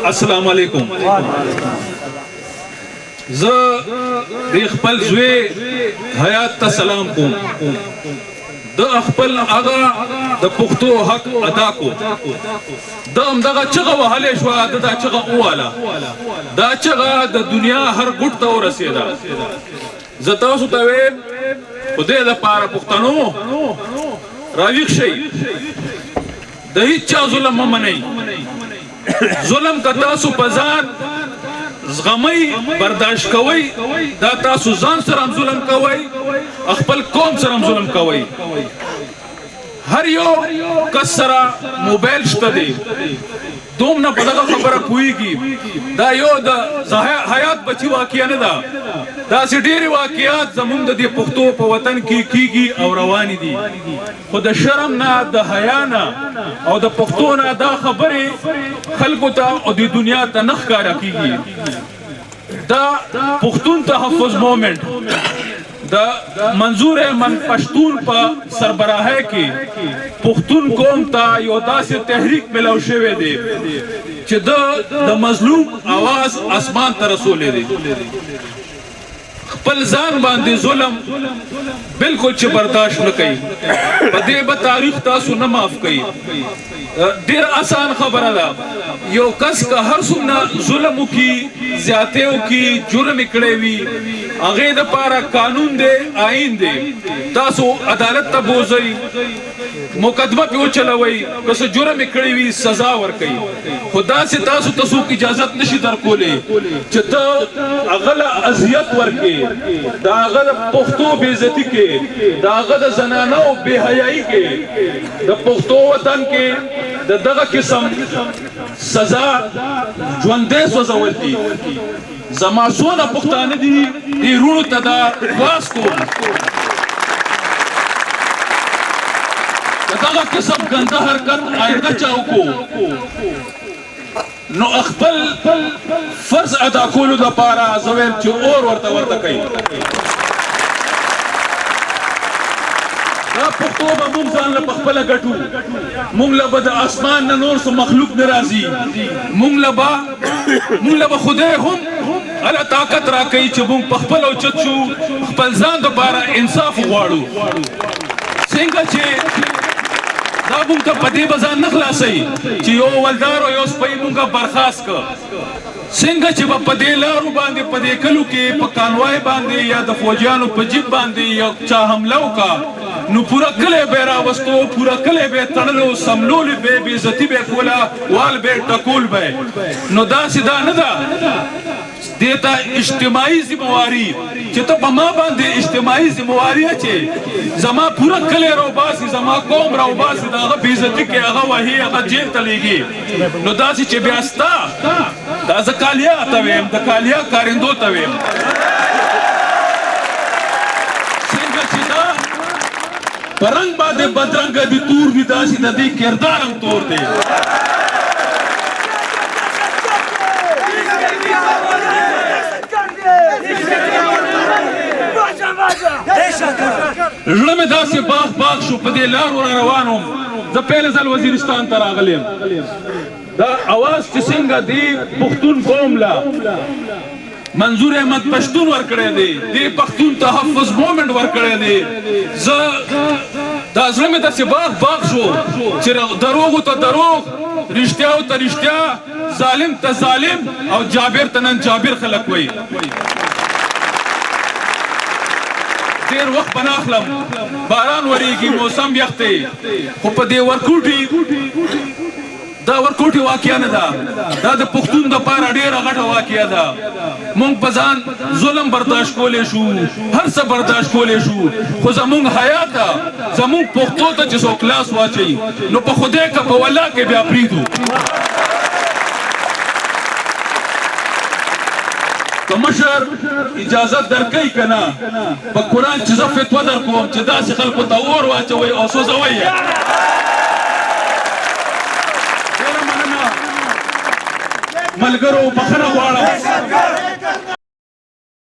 السلام علیکم. زه د خپل زوی حیات ته سلام کوم. د خپل هغه د پښتو حق ادا کو. د همدغه چغه وهلې شوه، د دا چغه وواله، دا چغه د دنیا هر ګوټ ته ورسېده. زه تاسو ته وایم، خدای دپاره پښتنو راویښ شئ، د هیچا ظلم مه منئ. ظلم که تاسو په ځان زغمئ، برداشت کوئ، دا تاسو ځان سره هم ظلم کوئ، خپل قوم سره هم ظلم کوئ. هر یو کس سره موبایل شته دی، دوم نه په دغه خبره پوهېږي. دا یو د حیات بچي واقعه نه ده، داسې ډېرې واقعات زمونږ د دې پښتو په وطن کې کیږي او روانې دي. خو د شرم نه، د حیا نه او د پښتو نه دا خبرې خلکو ته او د دنیا ته نه ښکاره کیږي. دا پښتون تحفظ موومنټ د منظور احمد پښتون په سربراهۍ کې پښتون قوم ته یو داسې تحریک ملاو شوی دی چې د مظلوم आवाज اسمان ته رسولې دی. خپل ځان باندې ظلم بالکل چې برداشت نه کوي، په دې به تاریخ تاسو نه معاف کوي. ډیر آسان خبره ده، یو کس که هر څومره ظلم وکړي، زیاتی وکړي، جرم یې کړی وي، هغې دپاره قانون دی، آئین دی. تاسو عدالت ته بوځئ، مقدمه پې وچلوئ، که څه جرم یې کړی وي سزا ورکوي. خو داسې تاسو ته څوک اجازت نشي درکولی چې ته هغه له اذیت ورکې، د هغه د پښتو بې عزتي کې، د هغه د زنانو بې حیایي کې. د پښتو وطن کې د دغه قسم سزا ژوندی سوځول دي. زما څونه پښتانه دي، دې وروڼو ته دا خواست کوم، که دغه قسم ګنده حرکت آینده چا وکړو، نو خپل فرض ادا کولو دپاره زه وایم چې اور ورته ورته کوي. دا پښتو به مونږ ځان له په خپله ګټو. مونږ له به د اسمان نه نور څه مخلوق نه راځي. مونږ له به خدای هم هله طاقت راکوي چې مونږ په خپله اوچت شو، خپل ځان دپاره انصاف وغواړو. څنګه چې دا مونږ ته په دې به ځان نه خلاصوي چې یو ولدار او یو سپی مونږ برخاست کړ. څنګه چې په دې لارو باندې، په دې کلو کې په کانوای باندې یا د فوجیانو په جیب باندې یو چا حمله وکړه، نو پورا کلی به راوستو، پورا کلی به تړلو، سملول به، بې عزتي به کوله، وال به ټکول به. نو داسې دا نه ده، دیتا اجتماعي ذمہواری چې ته په ما باندې اجتماعي ذمہواری چې زما پورا کلی راوباسي، زما قوم راوباسي، د هغه بېعزتي کې، هغه وهي، هغه جیل ته لیږي. نو داسې چې بیا ستا دا زه کالیا ته ویم، د کالیا کارندو ته ویم، څنګه چې دا په رنګ باندې بدرنګ دي، تور دي، داسې د دې کردار هم تور دی. زړه مې داسې باغ باغ شو. په دې لارو را روان وم، زه پهله ځل وزیرستان ته راغلی یم. دا اواز چې څنګه دی پښتون قوم لا منظور احمد پښتون ورکړی دی، دی پښتون تحفظ موومنټ ورکړی دی، زه دا زړه مې داسې باغ باغ شو چې دروغو ته دروغ، رښتیاو ته رښتیا، ظالم ته ظالم او جابر ته نن جابر خلک وایي. ډیر وخت به نه اخلم، باران وریږي، موسم یخ دی. خو په دې ورکوټي، دا ورکوټي واقعه نه ده، دا د پښتون د پاره ډیره غټه واقعه ده. مونږ په ځان ظلم برداشت کولی شو، هر څه برداشت کولی شو، خو زمونږ حیا ته، زمونږ پښتو ته چې څوک لاس واچوي، نو په خدای که په والله کې بیا پرېږدو. که مشر اجازت درکوي که نه، په قرآن چې زه فتوا در کوم چې داسې خلکو ته اور واچوئ او سوځوئ یې. ډېره مننه ملګرو، بخښنه غواړم.